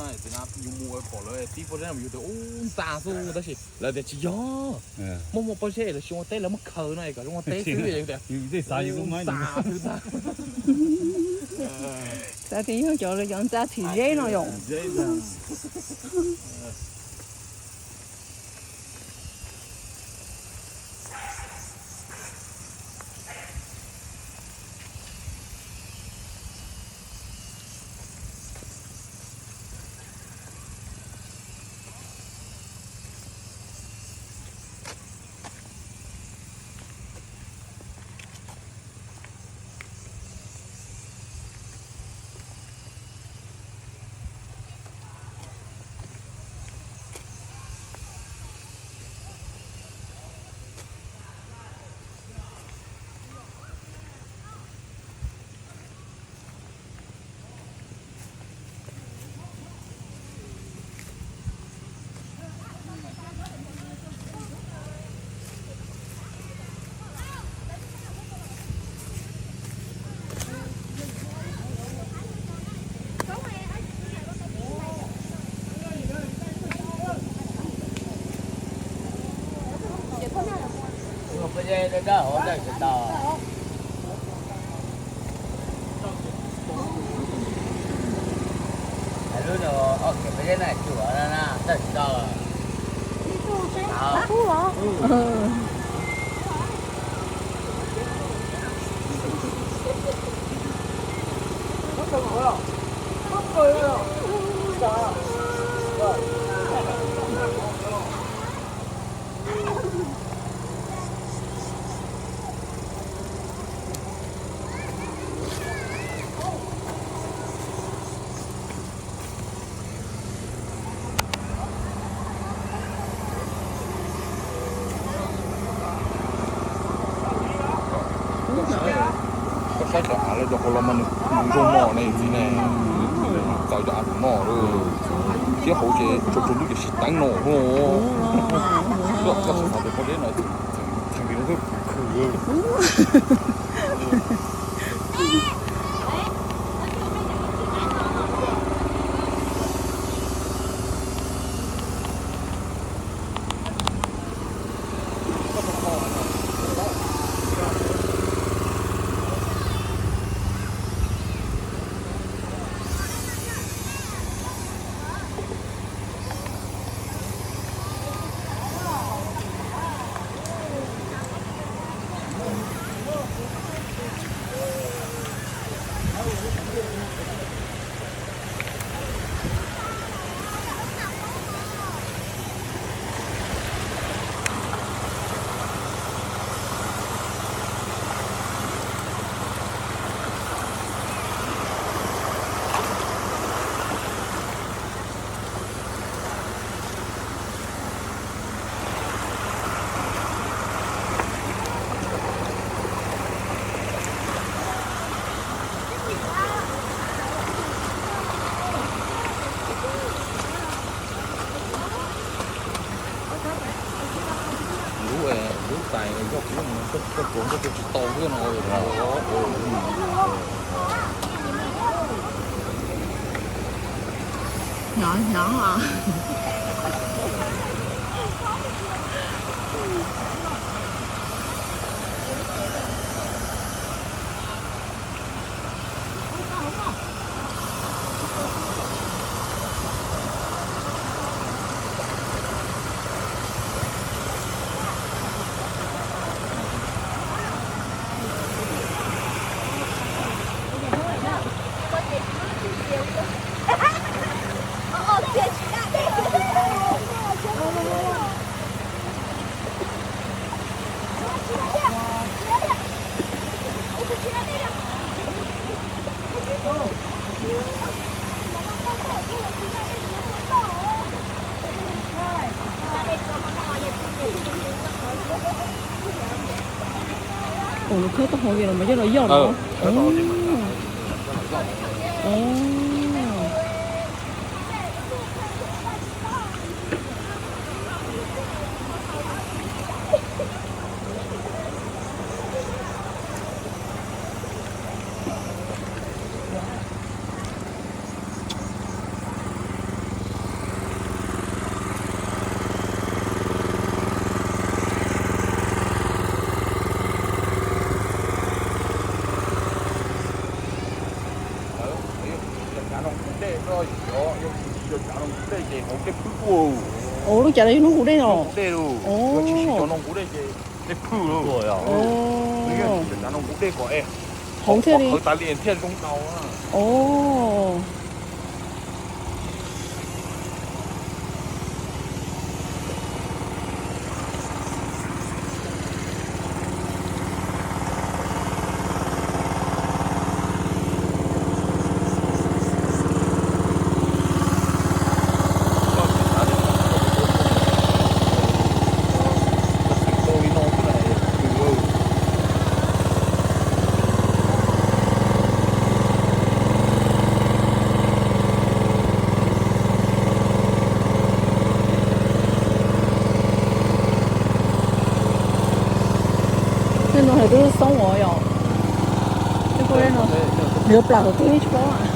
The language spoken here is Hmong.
Yus mus pom lawv tib pob zeb no yus tias ub ntxa xwb tab sis lawv tias tsis yog, muaj muaj pob zeb lawv tsis ua teb lawv muab khaws no es kom zoo ua teb xwb. Yus tias ntxa xwb ntag. Xav tias yog cov lawv cov ntxa txhim zeb no yom. Koj saib cov av lawv cov hauv los mas nws zoo mos ne txiv ne, txawv cov av kuv noj lawm. Thiab hauv ces tsaus tsaus ntuj ces siv teeb no lawm. Koj xav tias pob zeb no txheem li no thiab khwv. Lub, lub tais yog kuv, koj tuav koj tuav tsis tau thiab no. Hnyav hnyav os. Ua, lawv khawb tau hauv tias los mas coj los yoj no. Ua lub cav no yog noob nqus dej no. Noob nqus dej lus. Ua tsis siv cov noob nqus dej ces dej phwj lawm. Ua tsis siv cov noob nqus dej kom es hauv thiaj li, qhawv tas li thiaj zoo tau. Ua Tej no twb xoob os yom. Tej no yuav plam thaum twg tsis paub.